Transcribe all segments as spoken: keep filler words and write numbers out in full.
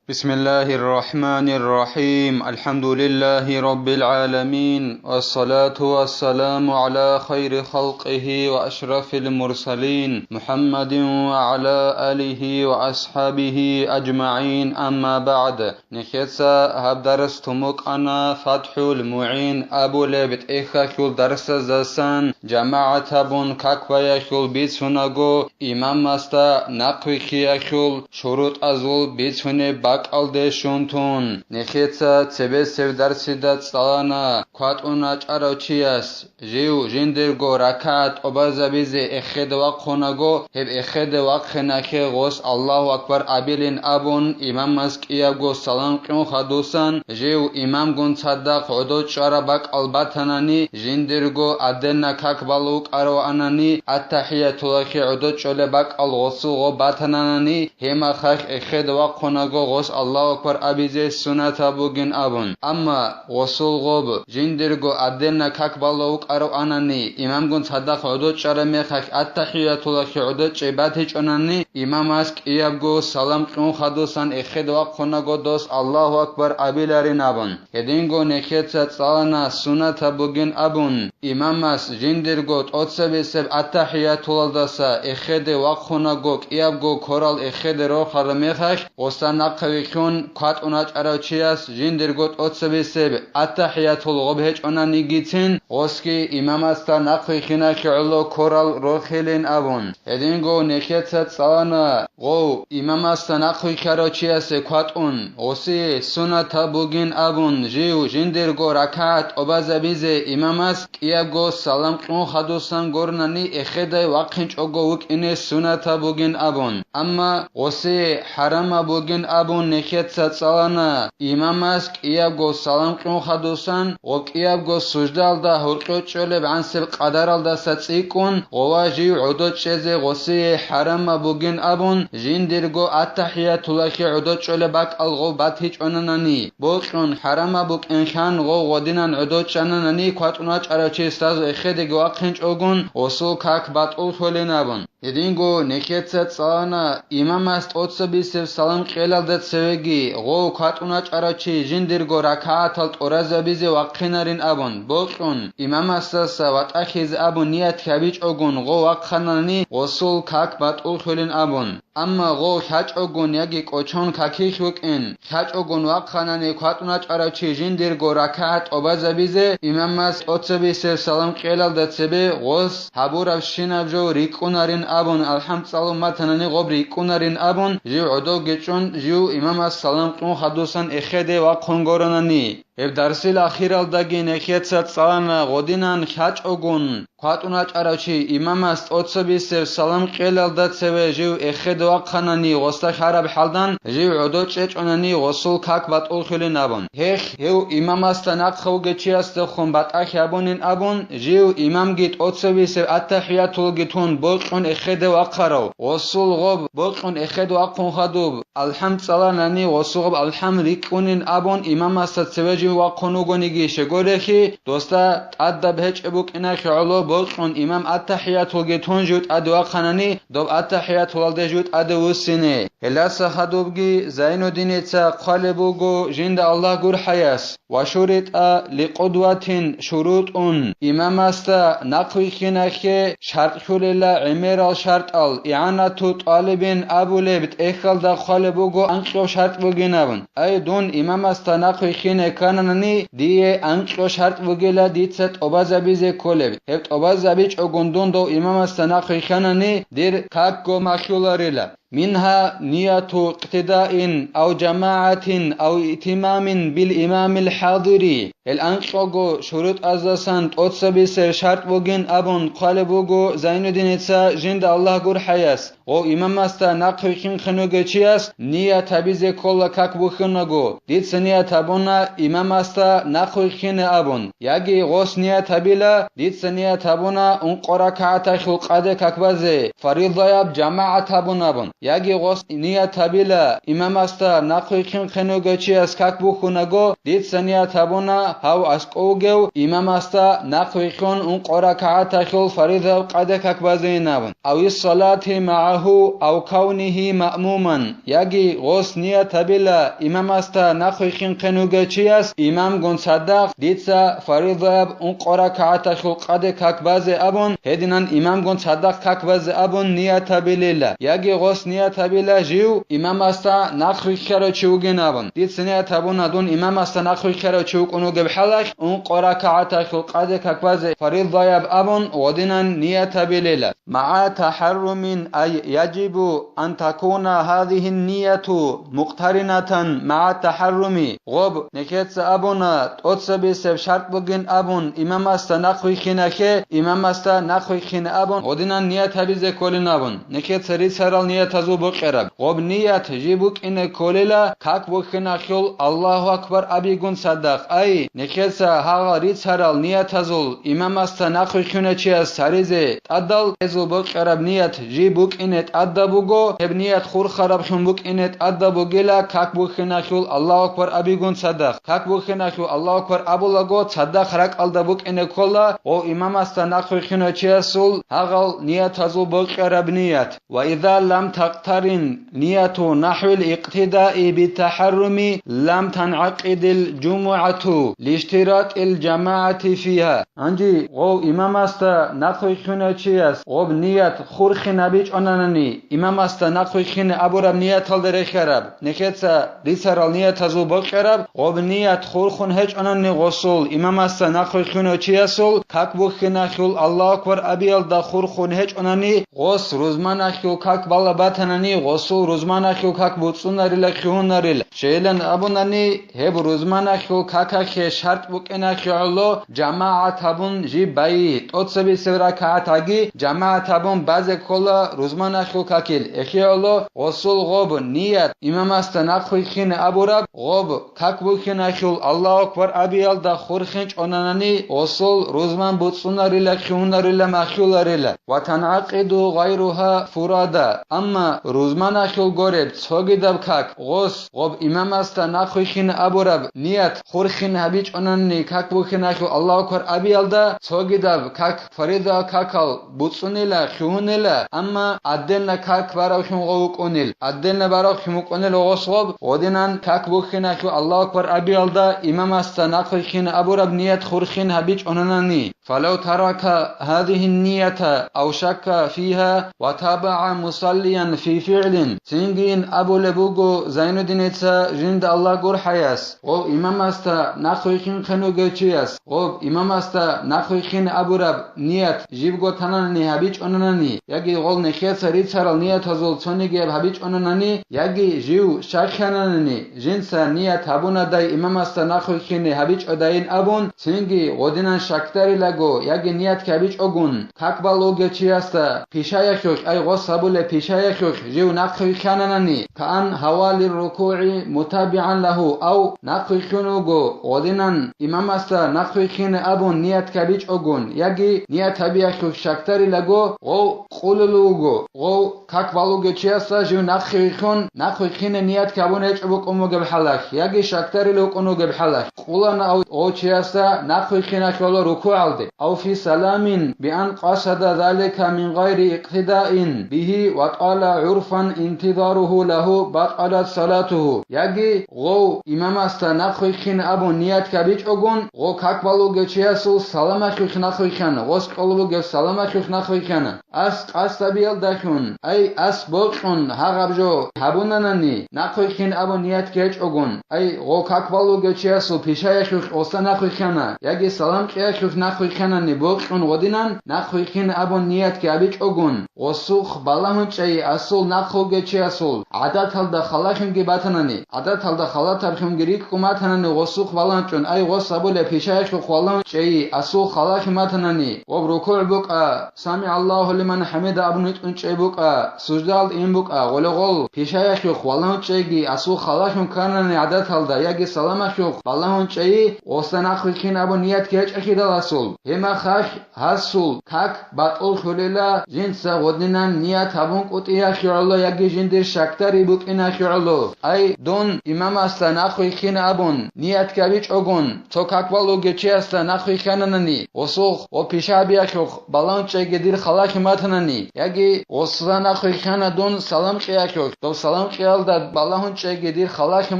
بسم الله الرحمن الرحيم. الحمد لله رب العالمين. والصلاة والسلام على خير خلقه وأشرف المرسلين محمد وعلى آله وأصحابه أجمعين. أما بعد. Нехеца гьаб дарс тумукъана ФатхӀул МугӀин абулеб тӀехьалъул дарсаздасан жамагӀат гьабун как баялъул бицунаго, имамасда нахъвихьиялъул шурутӀазул бицунеб бакӀалде щун тун, нехеца цебесеб дарсида цӀалана кватӀун вачӀарав чияс жив жиндирго ракагӀат тӀубазабизе эхеде вахъунаго, гьеб эхеде вахъиналъе гъос Аллагьу акбар абилин абун, имамас кӀиябго салам кьун хадусан, жив имамгун цадахъ гӀодов чӀвараб бакӀал батанани, жиндирго аденна как балев вукӀарав анани, аттахӀиятулахъе гӀодов чӀолеб бакӀал гъосул гъоб батананани, гьемахалъ эхеде вахъунаго гъос Аллагьу акбар абизе сунатаб бугин абун. Амма гъосул гъоб жиндирго аденна как балев вукӀарав анани, имамгун цадахъ гӀодов чӀараб мехалъ аттахӀиятулахъе гӀодов чӀей батичӀонани, имамас кӀиябго салам кьун хадусан эхеде вахъунаго дос Аллагьу акбар абиларин абун. Гьединго нехеца цӀалана сунатаб бугин абун, имамас жиндирго тӀоцебесеб аттахӀиятулалдаса эхеде вахъунаго кӀиябго ккорал эхеде рорхараб мехалъ, гъоса нахъвилълъун кватӀун вачӀарав чияс жиндирго тӀоцебесеб аттахӀиятул гъоб гьечӀонанигицин, гъосги имамасда нахъвихьиналъе гӀоло ккорал рорхилин абун. Гьединго нехеца цӀалана гъов имамасда нахъвихьарав чиясе кватӀун, гъосие сунатаб бугин абун, жив жиндирго ракагӀат тӀубазабизе имамас кӀиябго салам кьун хадусан гурнани эхедай вахъинчӀого вукӀине сунатаб бугин абун. Амма гъосие хӀарамаб бугин абун нехеца цӀалана, имамас кӀиябго салам кьун хадусан, гъоб кӀиябго суждалда гьоркьо чӀолеб гӀансеб къадаралдаса цӀикӀкӀун, гъова жив гӀодо чӀезе гъосие хӀарамаб бугин абун, жиндирго аттахӀиятулахъе гӀодо чӀолеб бакӀал гъов батичӀонанани, бокьун хӀарамаб букӀинлъан гъов гъодинан гӀодо чӀананани, кватӀун вачӀарав чи сразу эхедеги вахъинчӀогун, гъосул как батӀуллъулин абун. Гьединго нехеца цӀалана имамас тӀоцебисеб салам кьелалда цевеги, гъов кватӀун вачӀарав чи жиндирго ракагӀатал тӀуразабизе вахъинарин абун, бокьун, имамасдаса ватӀахьизе абун ният гьабичӀогун гъов вахъанани, гъосул как батӀуллъулин абун. Амма гъов лъачӀогун яги кӀочон какилъ вукӀин, лъачӀогун вахъанани кватӀун вачӀарав чи жиндирго ракагӀат тӀубазабизе, имамас тӀоцебисеб салам кьелалда цебе гъос гьабурабщинаб жо рикӀкӀунарин абун, алхӀам цӀалун батанани гъоб рикӀкӀунарин абун, жив гӀодовги чӀун, жив имамас салам кьун хадусан эхеде вахъун гуронани. Гьеб дарсил ахиралдаги нехеца цӀалана гъодинан лъачӀогун кватӀун вачӀарав чи имамас тӀоцебисеб салам кьелалда цеве жив эхеде вахъанани гъосда хьараб хӀалдан, жив гӀодо чӀечӀонани гъосул как батӀуллъулин абун. Гьелъ гьев имамасда нахъа вугев чиясдехун батӀалъи гьабунин абун, жив имамги тӀоцебисеб аттахӀиятулги тун бокьун эхеде вахъарав, гъосул гъоб бокьун эхеде вахъун хадуб, алхӀам цӀаланани гъосул гъоб алхӀам рикӀкӀунин абун имамасда цеве жив вахъун вугониги щегорехи, досда тӀадаб гьечӀеб букӀиналъе гӀоло бокьун имам аттахӀиятулги тун жив тӀаде вахъанани, доб аттахӀиятулалде жив тӀаде вуссине. Гьелдаса хадубги Зайнуддиница хъвалеб буго жинда Аллагь гурхӀаяс: «Ва шуритӀа ликъудватин шурутӀун», имамасда нахъвихьиналъе шартӀлъулела гӀемерал шартӀал, игӀанату тӀалибин абулеб тӀехьалда хъвалеб буго анкьго шартӀ бугин абун. Ай, дун имамасда нахъвихьине ккананани, дие анкьго шартӀ бугила дица тӀубазабизе кколеб. Гьеб тӀубазабичӀогун дун дов имамасда нахъвихьанани, дир какго малъуларила. Мингьа нияту икътидаин ав жамагӀатин ав итимамин бил имамил хӀадири. Гьел анкьго шурутӀаздасан тӀоцебисеб шартӀ бугин абун хъвалеб буго Зайнуддиница жинда Аллагь гурхӀаяс. Гъов имамасда нахъвихьинхъин вугев чияс ният гьабизе ккола как бухьунаго, дица ният гьабуна имамасда нахъвихьине абун, яги гъос ният гьабила, дица ният гьабуна ункъо ракагӀаталъул къаде как базе, фаридаяб жамагӀат гьабун абун. Яги гъос ният гьабила, имамасда нахъвихьинхъен вугев чияс как бухьунаго, дица ният гьабуна гьав аскӀов вугев имамасда нахъвихьун ункъо ракагӀаталъул фаризаяб къаде как базейин абун, ависсалати магӀагьу ав кавнигьи маъмуман, яги гъос ният гьабила, имамасда нахъвихьинхъен вугев чияс имамгун цадахъ дица фаризаяб ункъо ракагӀаталъул къаде как базе абун, гьединан имамгун цадахъ как базе абун ният гьабилила, яги гъос ният гьабила жив имамасда нахъвихьарав чи вугин абун. Дица ният гьабуна дун имамасда нахъвихьарав чи вукӀун вугеб хӀалалъ, ункъо ракагӀаталъул къаде как базе фаризаяб абун гъодинан ният гьабилила. МагӀа тахӀаррумин, ай яжибу ан такуна гьазигьин-нияту мукътаринатан магӀа тахӀарруми, гъоб нехеца абуна, тӀоцебесеб шарт бугин абун, имамасда нахъвихьиналъе, имамасда нахъвихьин абун, гъодинан ният гьабизе кколин абун, нехеца рицарал ниятазул бокьараб. Гъоб ният жиб букӀине кколила, как бухьиналъул Аллагьу акбар абигун цадахъ, ай, нехеца гьагъал рицарал ниятазул имамасда нахъвихьуначияс царизе тӀадал, гьезул бокьараб ният жиб букӀине тӀадаб буго, гьеб ният хурхарабхъун букӀине тӀадаб бугила, как бухьиналъул Аллагьу акбар абигун цадахъ. Как бухьиналъул Аллагьу акбар абулаго, цадахъ ракӀалда букӀине ккола гъов имамасда нахъвихьуначиясул гьагъал ниятазул бокьараб ният. Ва иза лам такътарин нияту нахӀвил икътидаи битахӀарруми лам тангӀакъидил жумугӀату лиштиратил жамагӀати фигьа. Гьанже гъов имамасда нахъвихьуначияс гъоб ният хурхин гьабичӀонанани, имамасда нахъвихьине абураб нияталда рехиараб, нехеца рицарал ниятазул бокьараб, гъоб ният хурхун гьечӀонани гъосул, имамасда нахъвихьуначиясул как бухьиналъул Аллагьу акбар абиялда хурхун гьечӀонани, гъос рузманалъул как бала батанани, гъосул рузманалъул как буцӀцӀунарила, хьугьунарила. Щайилан абунани, гьеб рузманалъул какалъе шарт букӀиналъе гӀоло жамагӀат гьабун жиб байи, тӀоцебесеб ракагӀатги жамагӀат гьабун базе ккола рузманалъул какил. Эхе гӀоло гъосул гъоб ният имамасда нахъвихьине абураб гъоб как бухьиналъул Аллагьу акбар абиялда хурхин чӀонанани, гъосул рузман буцӀцӀунарила, хьугьунарила, махьуларила. Ва тангӀакъиду гъайругьа фурада. Амма рузманалъул гореб цогидаб как гъос гъоб имамасда нахъвихьине абураб ният хурхин гьабичӀонанани как бухьиналъул Аллагьу акбар абиялда цогидаб как фариза какал буцӀцӀунила, хьугьунила, амма отдельно как баравхъун гъов вукӀунел, отдельно баравхъун вукӀунел гъос гъоб, гъодинан как бухьиналъул Аллагьу акбар абиялда имамасда нахъвихьине абураб ният хурхин гьабичӀонанани. Фалав тарака гьазигьин-нията ав шакка фигьа ва табагӀа мусаллиян фи фигӀлин, цинги ин абулеб буго Зайнуддиница жинда Аллагь гурхӀаяс, гъов имамасда нахъвихьинхъен вугев чияс, гъоб имамасда нахъвихьине абураб ният жибго тананани гьабичӀонанани, яги гъол нехеца рицарал ниятазул цонигияб гьабичӀонанани, яги жив щаккананани, жинца ният гьабунадай имамасда нахъвихьине гьабичӀодайин абун, цинги гъодинан щакдарилаго яги ният гьабичӀогун, как балугев чиясда пишаялъухъ, ай гъос гьабулеб пишаялъухъ жив нахъвихьананани, каан гьава лиррукугӀи мутабигӀан лагьу, ав нахъвихьун вуго, гъодинан имамасда нахъвихьине абун ният гьабичӀогун, яги ният гьабиялъухъ щакдарилаго гъов къулулев вуго, гъов как балугев чиясда жив нахъе вихьун, нахъвихьине ният гьабун гьечӀеб букӀун бугеб хӀалалъ, яги щакдарилев вукӀун вугеб хӀалалъ, къулана ав гъов чиясда нахъвихьиналъула рукугӀалде, ав фи саламин, биан къасада залика мин гъайри икътидаин бигьи ва тӀала гӀурфан интизаругьу лагьу батӀалат салатугьу, яги гъов имамасда нахъвихьине абун ният гьабичӀогун, гъо как балугев чиясул саламалъухъ нахъвихьана, гъос кӀолеб бугеб саламалъухъ нахъвихьана. Ас къасд гьабиялдалъун, ай, ас бокьун гьагъаб жо гьабунанани, нахъвихьин абун ният гьечӀогун, ай, гъо как балугев чиясул пишаялъухъ гъоса нахъвихьана, яги салам кьеялъухъ нахъвихьанани бокьун гъодинан, нахъвихьин абун ният гьабичӀогун, гъосухъ балагьун чӀайи асул нахъвугев чиясул гӀадаталда халалъунги батанани, гӀадаталда халатаб хунги рикӀкӀун батанани гъосухъ балагьун чӀун, ай, гъос абулеб пишаялъухъ балагьун чӀайи асул халалъун батанани, гъоб рукугӀ букӀа, «СамигӀаллагьу лиман хӀамида» абун витӀун чӀей букӀа, суждаялда ин букӀа, гъоле гъол пишаялъухъ валагьун чӀейги, асул халалъун кканани гӀадаталда яги саламалъухъ балагьун чӀейи, гъосда нахъвихьин абун ният гьечӀелъидал асул, гьеб мехалъ гьасул как батӀуллъулила, жинца гъодинан ният гьабун кӀутӀиялъ. букӀинахъе гӀоло яги жиндир щакдари букӀинахъе гӀоло. Ай, дун имамасда нахъвихьина абун, ниятги гьабичӀогун, цо как балугев чиясда нахъвихьананани, гъосулъ ва пишабиялъухъ балагьун чӀеги дир халалъи матанани, яги гъосда нахъвихьана дун салам кьеялъухъ, дов салам кьеялда балагьун чӀеги дир халалъи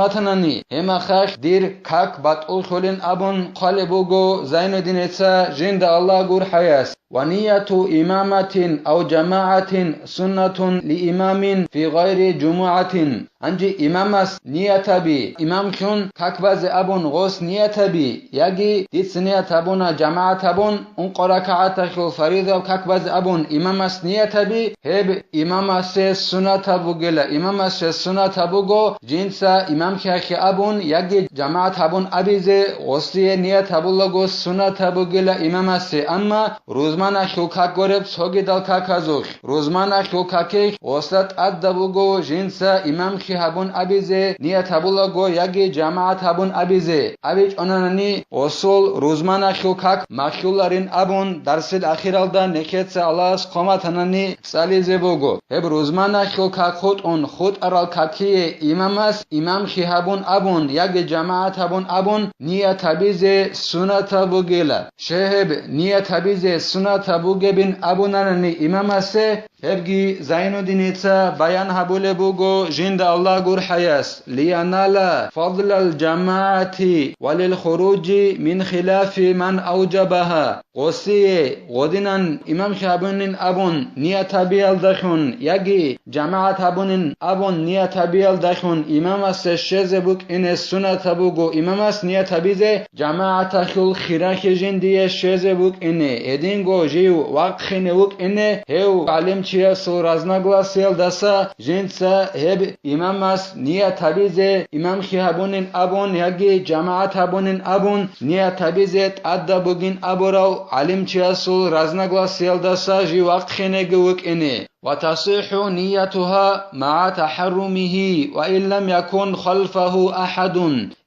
матанани, гьеб мехалъ дир как батӀуллъулин абун хъвалеб буго Зайнуддиница жинда Аллагь гурхӀаяс. Ва нияту имаматин ав жамагӀатин суннатун ли имамин фи гъайри жумугӀатин. Гьанже имамас ният гьаби, имамлъун как базе абун гъос ният гьаби, яги дица ният гьабуна жамагӀат гьабун, ункъо ракагӀаталъул фаризаяб как базе абун имамас ният гьаби, гьеб имамасе суннатаб бугила, имамасе суннатаб буго, жинца имамлъиялъе абун яги жамагӀат гьабун абизе гъосие ният гьабулаго суннатаб бугила имамасе, амма рузманалъул как гуреб цогидал каказулъ. Рузманалъул какилъ гъосда тӀадаб буго жинца имамлъи гьабун абизе ният гьабулаго яги жамагӀат гьабун абизе. АбичӀонанани гъосул рузманалъул как махьуларин абун, дарсил ахиралда нехеца Аллагьас хъваматанани цӀализе буго. Гьеб рузманалъул как хутӀун хутӀарал какие имамас имамлъи гьабун абун яги жамагӀат гьабун абун ният гьабизе суннатаб бугила. Щай гьеб ният гьабизе суннатаб бугебин абунанани имамасе, гьебги Зайнуддиница баян гьабулеб буго жинда Аллагь гурхӀаяс: «Лиянала фадлал жамагӀати ва лил хуруджи мин хилафи ман авжабаха». Гъосие гъодинан имамлъи гьабунин абун ният гьабиялдалъун яги жамагӀат гьабунин абун ният гьабиялдалъун имамасе щвезе букӀине суннатаб буго имамас ният гьабизе, жамагӀаталъул хиралъи жиндие щвезе букӀине, гьединго жив вахъине вукӀине, гьев гӀалимчиясул разногласиялдаса жинца гьеб имамас ният гьабизе, имамлъи гьабунин абун яги жамагӀат гьабунин абун ният гьабизе тӀадаб бугин абурав гӀалимчиясул разногласиялдаса жив вахъинеги вукӀине. وتصح نيتها مع تحرمه وإن لم يكن خلفه أحد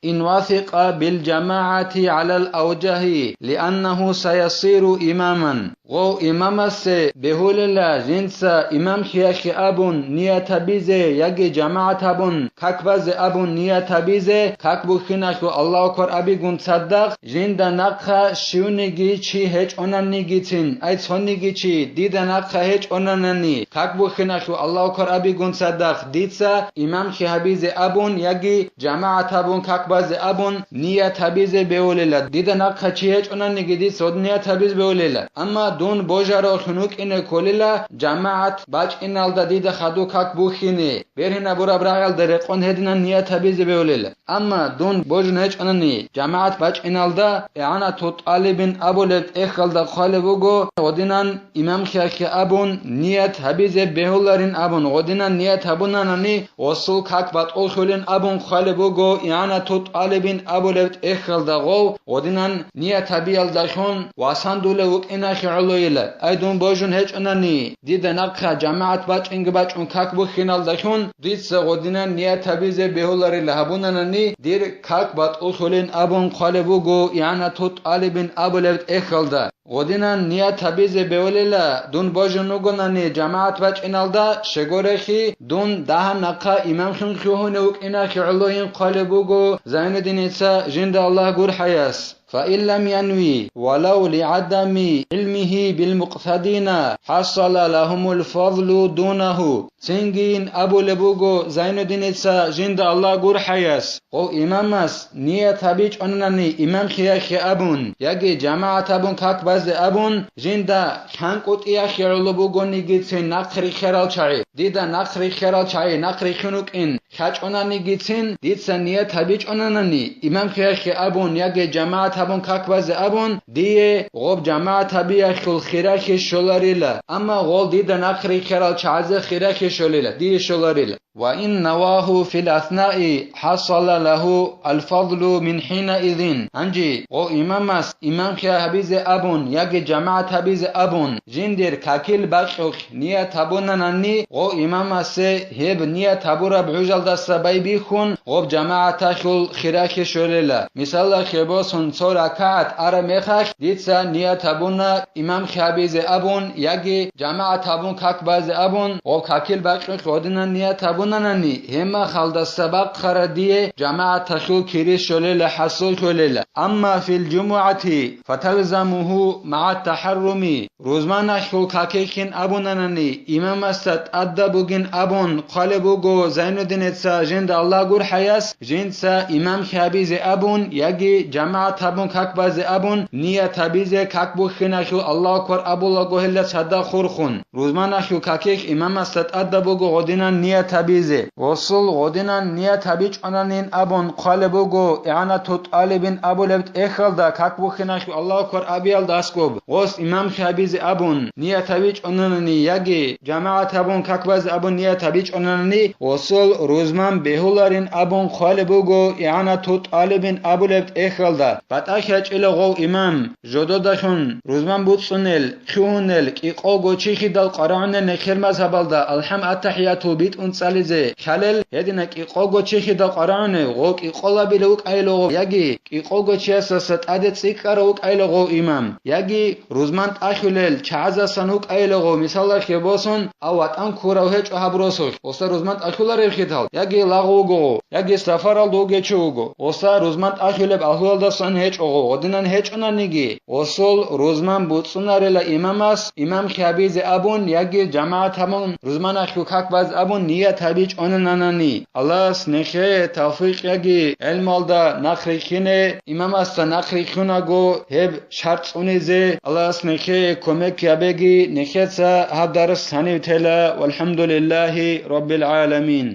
إن وثق بالجماعة على الأوجه لأنه سيصير إماما. Гъов имамасе бегьулела жинца имамлъиялъе абун ният гьабизе яги жамагӀат гьабун как базе абун ният гьабизе, как бухьиналъул Аллагьу акбар абигун цадахъ, жинда нахъа щивниги чи гьечӀонанигицин, ай цониги чи дида нахъа гьечӀонанани, как бухьиналъул Аллагьу акбар абигун цадахъ, дица имамлъи гьабизе абун яги жамагӀат гьабун как базе абун ният гьабизе бегьулела. Дида нахъа чи гьечӀонаниги дица гьодин ният гьабизе бегьулела. Амма дун божаравлъун вукӀине кколела, жамагӀат бачӀиналда дида хадуб как бухьине. Бергьинабураб рагӀиялда рекъон гьединан ният гьабизе бегьулел. Амма дун божун гьечӀонани, жамагӀат бачӀиналда, игӀанату тӀалибин абулеб тӀехьалда хъвалеб буго, гъодинан имамлъиялъе абун, ният гьабизе бегьуларин абун, гъодинан ният гьабунанани, гъосул как батӀуллъулин абун хъвалеб буго, игӀанату тӀалибин абулеб тӀехьалда гъов, гъодинан ният гьабиялдалъун васандулев вукӀиналъе гӀолойила. Ай дун божун гьечӀонани, дида нахъа жамагӀат бачӀинги бачӀун как бухьиналдалъун, дица гъодинан ният гьабизе бегьуларила гьабунанани, дир как батӀуллъулин абун хъвалеб буго, игӀанату тӀалибин абулеб тӀехьалда. Гъодинан ният гьабизе бегьулела, дун божун вугонани жамагӀат бачӀиналда, щегорехи, дун дагьаб нахъа имамлъун лъугьунев вукӀиналъе гӀолойин хъвалеб буго Зайнуддиница жинда Аллагь гурхӀаяс. فإن لم ينو ولو لعدم علمه بالمقتدين حصل لهم الفضل دونه. Цинги абулеб буго Зайнуддиница жинда Аллагь гурхӀаяс, гъов имамас ният гьабичӀонани имамлъиялъе абун, яги жамагӀат гьабун как базе абун, жинда лъанкӀутӀиялъе гӀоло бугонигицин нахъ рихьарал чагӀи, дида нахъ рихьарал чагӀи нахъ рихьун вукӀин, лъачӀонанигицин, дица ният гьабичӀонанани, имамлъиялъе абун яги жамагӀат гьабун как базе абун, дие гъоб жамагӀат гьабиялъул хиралъи щоларила, амма гъол дида нахъ рихьарал чагӀазе хиралъи щолила, дие щоларила. وإن نواه في الأثناء حصل له الفضل من حينئذ. Гьанже гъов имамас имамлъи гьабизе абун яги жамагӀат гьабизе абун, жиндир какил бакьулъ ният гьабунанани, гъов имамасе гьеб ният гьабураб гӀужалдаса байбихьун, гъоб жамагӀаталъул хиралъе щолела. Мисалалъе босун, цо ракагӀат араб мехалъ дица ният гьабуна имамлъи гьабизе абун яги жамагӀат гьабун как базе абун, гъоб какил бакьулъ гъодинан ният гьабунанани, гьеб мехалдаса бахъараб дие жамагӀаталъул кири щолела, хӀасил щолела. أما في الجمعة فتلزمه مع التحرم. Рузманалъул какилъин абунанани, имамасда тӀадаб бугин абун хъвалеб буго Зайнуддинеца жинда Аллагь гурхӀаяс, жинца имамлъи гьабизе абун яги жамагӀат гьабун как базе абун ният гьабизе, как бухьиналъул Аллагьу акбар абулаго гьелда цадахъ хурхун. Рузманалъул какилъ имамасда тӀадаб буго гъодинан ният гьабизе. Гъосул гъодинан ният гьабичӀонанин абун хъвалеб буго ИгӀанату тӀалибин абулеб тӀехьалда как бухьиналъул Аллагьу акбар абиялдасго. Гъос имамлъи гьабизе абун ният гьабичӀонанани яги жамагӀат гьабун как базе абун ният гьабичӀонанани, гъосул рузман бегьуларин абун хъвалеб буго ИгӀанату тӀалибин абулеб тӀехьалда. БатӀа хьачӀила гъов имам, жододалъун рузман буцӀцӀунел, лъугьунел, кӀикъого чихидал къварагӀунел нехер мазгьабалда алхӀам аттахӀиятул битӀун цӀализе лъалел, гьедина кӀикъого чихидал къварагӀунев гъов кӀикъолабилев вукӀайило гъов, яги кӀикъого чиясаса тӀаде цӀикӀкӀарав вукӀайило гъов имам, яги рузман тӀахьулел чагӀазасан вукӀайило гъов, мисалалъе босун, ав ватӀан ккурав гьечӀо гьаб росулъ, гъоса рузман тӀахьуларев хидал, яги лагъ вуго гъов, яги сафаралда вугев чи вуго, гъоса рузман тӀахьулеб агьлуялдасан гьечӀо гъов, гъодинан гьечӀонаниги, гъосул рузман буцӀцӀунарила имамас имамлъи гьабизе абун яги жамагӀат гьабун, рузманалъул как базе абун ният гьабичӀонанани. Аллагьас нехее тавфикъ яги гӀелмалда нахърихьине, имамасда нахърихьунаго гьеб шартӀ цӀунизе, Аллагьас нехее кумек гьабеги, нехеца гьаб дарс гьанив тела. ВалхӀамдулиллагьи раббил гӀаламин.